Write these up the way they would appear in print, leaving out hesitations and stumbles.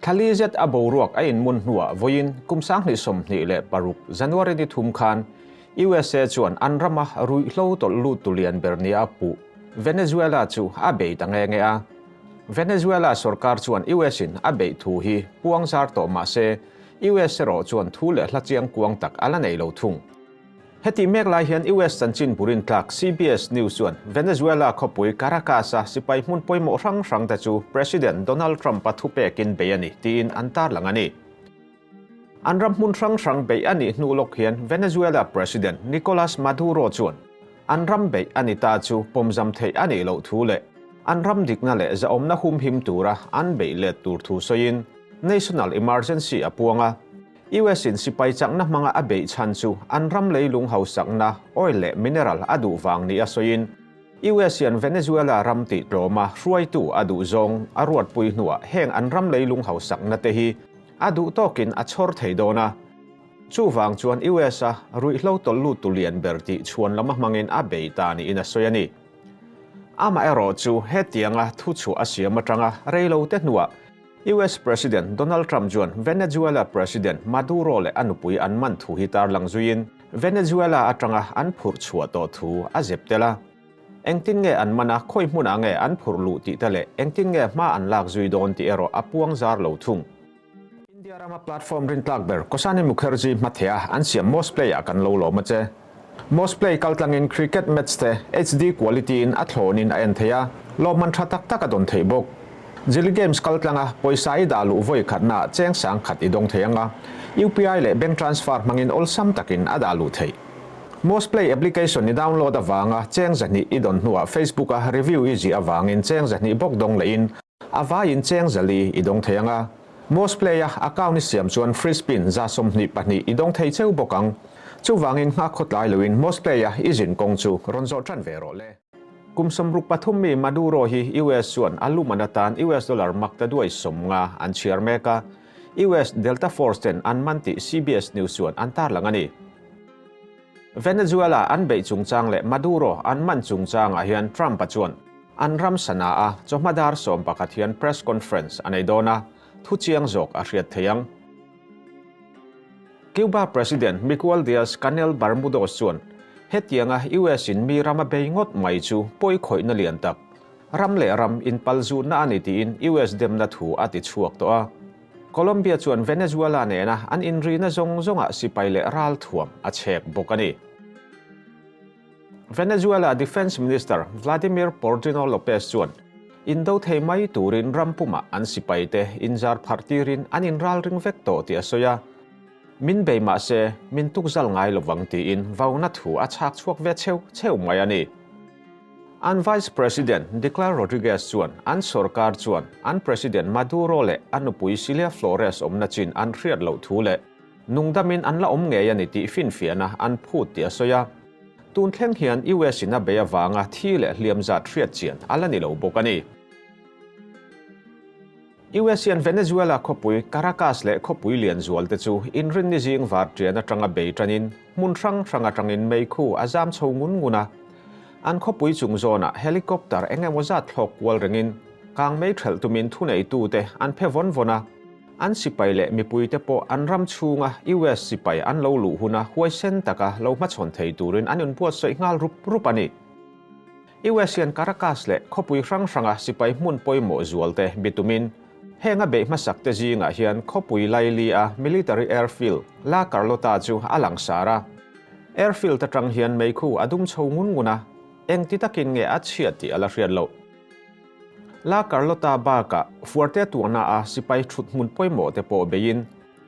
Thla li zet a boruak a inmun hnuah vawiin kum 2026 January ni thum khan USA chuan an rama ruihhlo tawlh lut tu lian ber nia a puh Venezuela chu a bei ta nge nge a. Venezuela sorkar chuan US in a beih thu hi puang zar tawh mah se US erawh chuan thu leh hla chiang kuang tak a la nei lo thung. Heti mek lai hian US chanchin burin tlak CBS News chuan Venezuela khawpui Caracas-a sipai hmun pawimawh hrang hrang te chu President Donald Trump-a thupekin bei a ni tiin an tarlang a ni. An ram hmun hrang hrang beih a nih hnu lawk hian Venezuela President Nicolas Maduro chuan an ram beih a ni ta chu pawmzam theih a nih loh thu leh an ram dikna leh zahawmna humhim tura an beih let tur thu sawiin National Emergency a puang a. US in sipai chakna hmanga a beih chhan chu an ram leilung hausakna, oil leh mineral a duh vang nia sawiin, US hian Venezuela ram tih tlawma hruaitu a duh zawng a ruatpui hnuah heng an ram leilung hausakna te hi a duh tawkin a chhawr thei dawn a. Chuvang chuan US a ruihhlo tawlh lut tu lian ber tih chhuan lama hmangin a bei ta niin a sawi a ni. Amaherawh chu hetianga thuchhuah a siam atanga reilote hnuah US President Donald Trump chuan Venezuela President Maduro leh a nupui an man thu hi tarlang zuiin Venezuela atanga an phurh chhuah tawh thu a zep tel a. Engtin nge an man a, khawi hmunah nge an phurh luh tih te leh engtin nge hma an lak zui dawn tih erawh a puang zar lo thung. India rama platform rintlak ber Kosani Mukherjee hmatheh a an siam Mosplay ah kan lo lawm a che. Mosplay kaltlangin cricket match te HD quality in a thlawnin a en thei a, lawmman tha tak tak a dawn theih bawk. Jilly Games kaltlanga pawisa i dah luh vawi khatna ah cheng sang khat i dawng thei ang a, UPI leh bank transfer hmangin awlsam takin a dah luh theih. Mosplay application i download avanga cheng 200 i dawn hnuah Facebook a review i zih avangin cheng 200 bawk dawng lehin A vaiin cheng zali i dawng thei ang a, Mosplay a account i siam chuan free spin 24 i dawng thei cheu bawk ang. Chuvangin nghak khawtlai loin Mosplay a i zin kawng chu rawn zawh tan ve rawh le. Kum 63 mi Maduro hi US chuan a luman atan US dollar mak ta duai 50 an chhiar mek a, US Delta Force ten an man tih CBS News chuan an tarlang a ni. Venezuela an beih chungchang leh Maduro an man chungchangah hian Trump-a chuan An ram sana a chawhma dar 11 hian press conference a nei dawn a, thu chiang zawk a hriat thei ang. Cuba President Miguel Diaz-Canel Bermudez chuan hetianga US in mi ram a bei ngawt mai chu pawi khawihna lian tak, ram leh ram inpalzutna a ni tiin US demna thu a ti chhuak tawh a. Colombia chuan Venezuela nena an inrina zawng zawngah sipai leh ralthuam a chhek bawk a ni. Venezuela Defence Minister Vladimir Pordino Lopez chuan indo thei mai turin ram pumah an sipaite inzar pharh tirin an inralring vek tawh tih a sawi a, Min bei mah se min tukzal ngai lovang tiin vauna thu a chhak chhuak ve cheu cheu mai a ni. An Vice President Declar Rodriguez chuan an sorkar chuan an President Maduro leh a nupui Cilia Flores awmna chin an hriat loh thu leh Nungdamin an la awm ngei a ni tih finfiahna an phut tih a sawi a. Tun thleng hian US in a bei avanga thi leh hliam zat hriat chian a la ni lo bawk a ni. US hian Venezuela khawpui Caracas leh khawpui lian zual te chu inrinni zing var ṭian aṭanga bei ṭanin hmun hrang hrang aṭangin meikhu a zam chho ngun ngun a. An khawpui chung zawnah helicopter eng emaw zat thlawk kual rengin kang mei ṭhelh tumin thuneitute an phe vawn vawn a. An sipai leh mipuite pawh an ram chhunga US sipai an lo luh huna huaisen taka lo hmachhawn thei turin an inbuatsaih nghal rup rup a ni. US hian Caracas leh khawpui hrang hranga sipai hmun pawimawh zualte bitumin heng a beih hmasakte zingah hian khawpui laili a military airfield La Carlota chu a langsar a. Airfield atang hian meikhu a dum chho ngun ngun a, engti takin nge a chhiat tih a la hriat loh. La Carlota bakah Fuerte tuahna a sipai thut hmun pawimawh te pawh beiin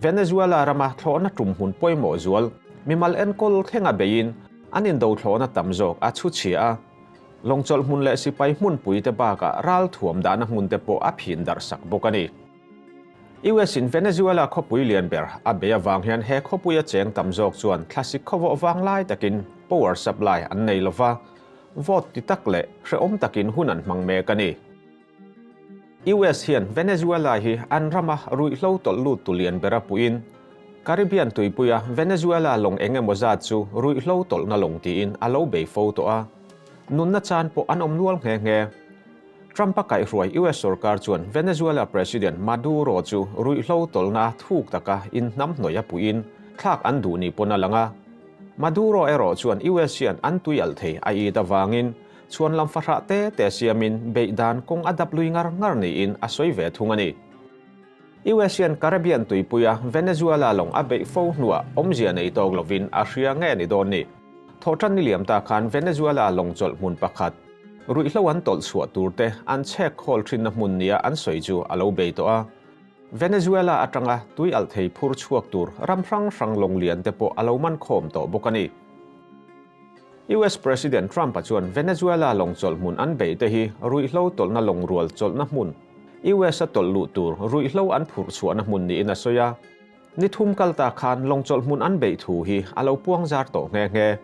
Venezuela rama thlawhna tum hmun pawimawh zual mimal enkawl thlenga beiin an indo thlawhna tam zawk a chhu chhia a. Lawngchawlh hmun leh sipai hmunpui te bakah ral thuam dahna hmun te pawh a phin darh sak bawk a ni. US in Venezuela khawpui lian ber a bei avang hian he khawpuia cheng tam zawk chuan thlasik khawvawh vanglai takin power supply an nei lova, Vote ti tak leh hrehawm takin hun an hmang mek a ni. US hian Venezuela hi an rama ruihhlo tawlh lut tu lian ber a puiin, Caribbean tuipuia Venezuela lawng eng emaw zat chu ruihhlo tawlhna lawng tiin a lo bei fo tawh a. Nunna chan pawh an awm nual nghe nghe. Trump-a kaihhruai US sorkar chuan Venezuela President Maduro chu ruihhlo tawlhna thuk taka inhnamhnawih a puiin thlak an duh ni pawn a lang a. Maduro erawh chuan US hian an tui alh thei a it avangin chhuan lam fahrah te te siamin beih dan kawng a dap lui ngar ngar niin a sawi ve thung a ni. US hian Caribbean tuipuia Venezuela lawng a beih fo hnuah awmzia nei tawk lovin a hria nge ni dawn ni. Thawhṭan ni liam ta khan Venezuela lawng chawlh hmun pakhat, ruihhlo an tawlh chhuah tur te an chhek khawl ṭhinna hmun nia an sawi chu a lo bei tawh a. Venezuela aṭanga tui alh thei phur chhuak tur ram hrang hrang lawng lian te pawh a lo man khawm tawh bawk a ni. US President Trump-a chuan Venezuela lawng chawlh hmun an beih te hi ruihhlo tawlhna lawng rual chawlhna hmun, US-a tawlh luh tur ruihhlo an phurh chhuahna hmun niin a sawi a. Ni thum kal ta khan lawng chawlh hmun an beih thu hi a lo puang zar tawh nghe nghe.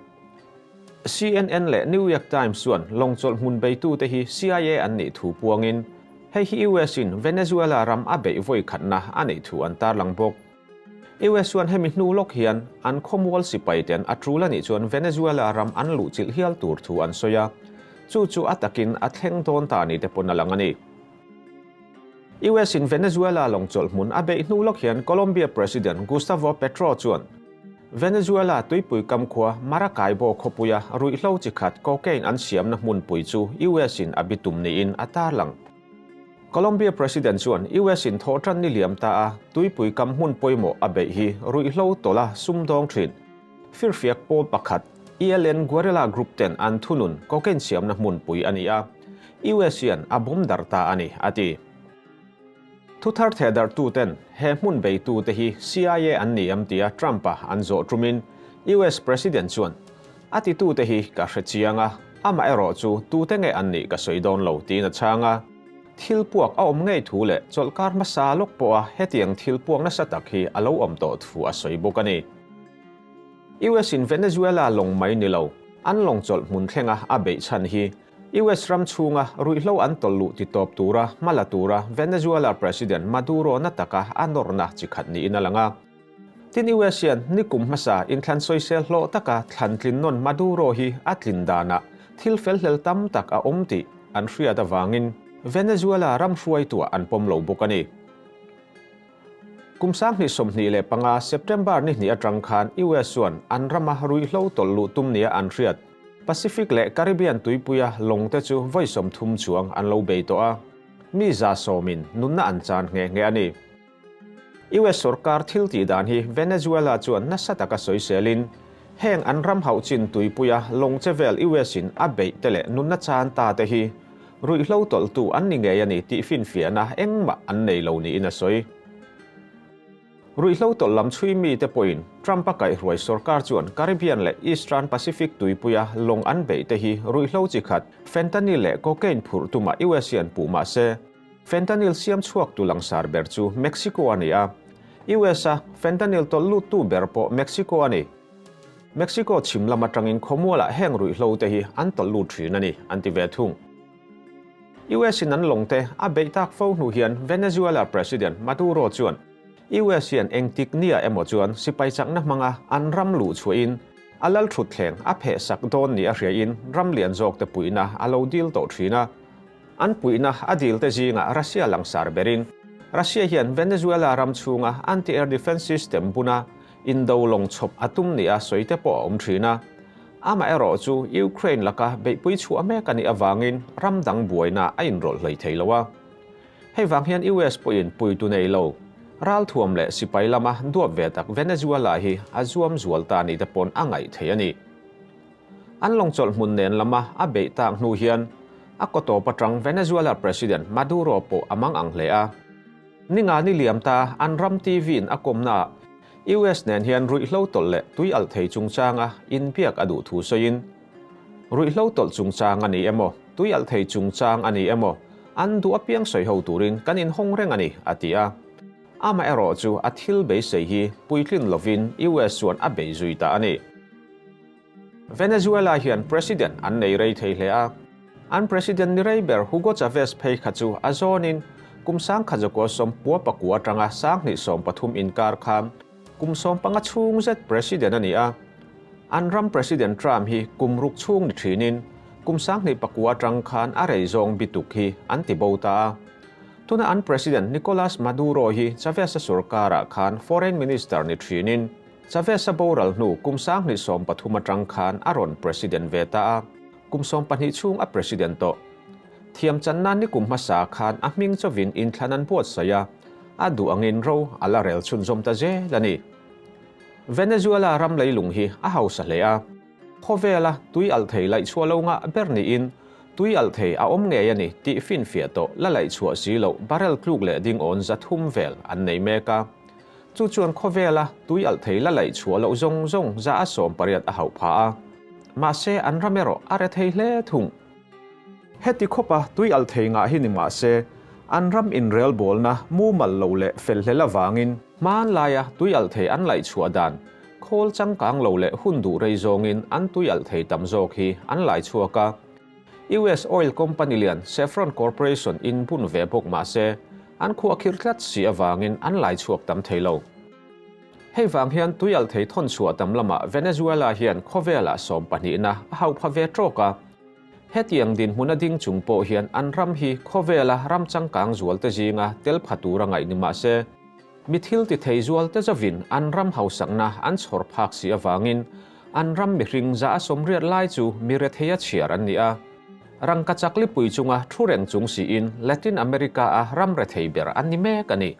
CNN leh New York Times chuan lawng chawlh hmun beitute hi CIA an nih thu puangin, hei hi US-in Venezuela ram a beih vawi khatna a neih thu an tarlang bawk. US chuan hemi hnu lawk hian an khawmual sipai ten a tul a nih chuan Venezuela ram an luhchilh hial tur thu an sawi a, chu chu a takin a thleng dawn ta ni te pawn a lang a ni. US in Venezuela lawng chawlh hmun a beih hnu lawk hian Colombia President Gustavo Petro chuan Venezuela tuipui kam khua Maracaibo khawpuia ruihhlo chi khat cocaine an siamna hmunpui chu US in a bitum niin a tarlang. Colombia President chuan US in thawhṭan ni liam ta a tuipui kam hmun pawimawh a beih hi ruihhlo tawlha sumdawng ṭhin. Firfiak pawl pakhat, ELN guerrilla group ten an thunun cocaine siamna hmunpui a ni a, US hian a bawm darh ta a ni, a ti. Thuthar thehdarhtu ten he hmun beitu te hi CIA an ni em tia Trump-a an zawh ṭumin US President chuan, A titute hi ka hre chiang a, amaherawh chu tute nge an nih ka sawi dawn lo tiin a chhang a. Thil puak a awm ngei thu leh chawlhkar hmasa lawk pawha hetiang thil puak nasa tak hi a lo awm tawh thu a sawi bawk a ni. US in Venezuela lawng mai ni lo, an lawng chawlh hmun thlenga a beih chhan hi US ram chhunga ruihhlo an tawlh luh titawp tura hma la tura Venezuela President Maduro na taka a nawrna chi khat niin a lang a. Tin US hian nikum hmasa inthlan sawisel hlawh taka thlan tlin nawn Maduro hi a tlin danah thil felhlel tam tak a awm tih an hriat avangin Venezuela ram hruaituah an pawm lo bawk a ni. Kum 2025 September ni hnih atang khan US chuan an rama ruihhlo tawlh luh tum nia an hriat Pacific leh Caribbean tuipuia lawng te chu vawi 30 chuang an lo bei tawh a, mi 100% in nunna an chan nghe nghe a ni. US sorkar thil tih dan hi Venezuela chuan nasa taka sawiselin, heng an ram hauh chin tuipuia lawng che vel US in a beih te leh nunna chan ta te hi ruihhlo tawlhtu an ni ngei a ni tih finfiahna engmah an nei lo niin a sawi. Ruihhlo tawlh lam chhui mite pawhin Trump-a kaihhruai sorkar chuan Caribbean leh Eastern Pacific tuipuia lawng an beih te hi ruihhlo chi khat fentanyl leh cocaine phurh tumah US hian puh mah se, Fentanyl siam chhuaktu langsar ber chu Mexico a ni a, US-a fentanyl tawlh luttu ber pawh Mexico a ni. Mexico chhim lam atangin khawmualah heng ruihhlo te hi an tawlh lut thin a ni, an ti ve thung. US-in an lawng te a beih tak fo hnu hian Venezuela President Maduro chuan US hian engtik nia emaw chuan sipai chakna hmanga an ram luh chhuahin a lal thutthleng a phehsak dawn ni a hriain ram lian zawk te puihna a lo dil tawh thin a. An puihna a dilte zingah Russia langsar berin, Russia hian Venezuela ram chhunga anti-air defense system buna indo lawng chhawp a tum nia sawi te pawh a awm thin a. Amaherawh chu Ukraine laka beihpui chhuah mek a nih avangin ram dang buaina a inrawlh hlei thei lo a. Hei vang hian US pawhin puitu nei lo, ralthuam leh sipai lama duap ve tak Venezuela hi a zuam zual ta ni te pawn a ngaih thei a ni. An lawng chawlh hmun nen lama a beih tak hnu hian a kaw tawp atang Venezuela President Maduro pawh a mang ang hle a. Ninga ni liam ta an ram TV-in a kawmnaah US nen hian ruihhlo tawlh leh tui alh thei chungchanga inbiak a duh thu sawiin, Ruihhlo tawlh chungchang a ni emaw, tui alh thei chungchang a ni emaw, an duh apiang sawi ho turin kan inhawng reng a ni, a ti a. Amaherawh chu a thil beisei hi puitlin lovin US chuan a bei zui ta a ni. Venezuela hian president an nei rei thei hle a, an president ni rei ber Hugo Chavez phei kha chu a zawnin kum 1999 atanga 2013 inkar khan kum 15 chhung zet president a ni a. An ram President Trump hi kum ruk chhung ni thinin. Kum 2009 atang khan a rei zawng bituk hi an ti bo ta a. Tuna an President Nicolas Maduro hi Chavez-a sorkarah khan Foreign Minister ni thinin Chavez-a boral hnu kum 2013 atang khan a rawn President ve ta a, kum 12 chhung a President tawh. Thiam channa ni kum hmasa khan a hming chawin inthlan an buatsaih a, a duh angin ro a la rel chhunzawm ta zel a ni. Venezuela ram leilung hi a hausa hle a. Khawvela tui alh thei laihchhuah lo ngah ber niin tui alh thei a awm ngei a ni tih finfiah tawh la laihchhuah si loh barrel tluk leh ding awn 300 vel an nei mek a. Chu chuan khawvela tui alh thei la laihchhuah loh zawng zawng 80% a hauh phah a. Mahse an ram erawh a re thei hle thung. Heti khawpa tui alh thei ngah hi ni mah se, an ram inrelbawlna mumal lo leh felhlel avangin hmanlaia tui alh thei an laihchhuah dan khawl changkang lo leh hun duh rei zawngin an tui alh thei tam zawk hi an laichhuak a. US oil company lian Chevron Corporation in bun ve bawk mah se, an khuahkhirh tlat si avangin an laichhuak tam thei lo. Hei vang hian tui alh thei thawn chhuah tam lamah Venezuela hian khawvelah sawmpahnihna a hauh pha ve tawk a. Hetiang dinhmuna ding chung pawh hian an ram hi khawvela ram changkang zualte zinga tel pha tura ngaih ni mah se, mi thil ti thei zualte zavin an ram hausakna an chhawr phak si avangin an ram mihring 80% lai chu mi retheia chhiar an ni a. Rangkachak lipui chunga thu reng chung siin Latin America-a ram rethei ber an ni mek a ni.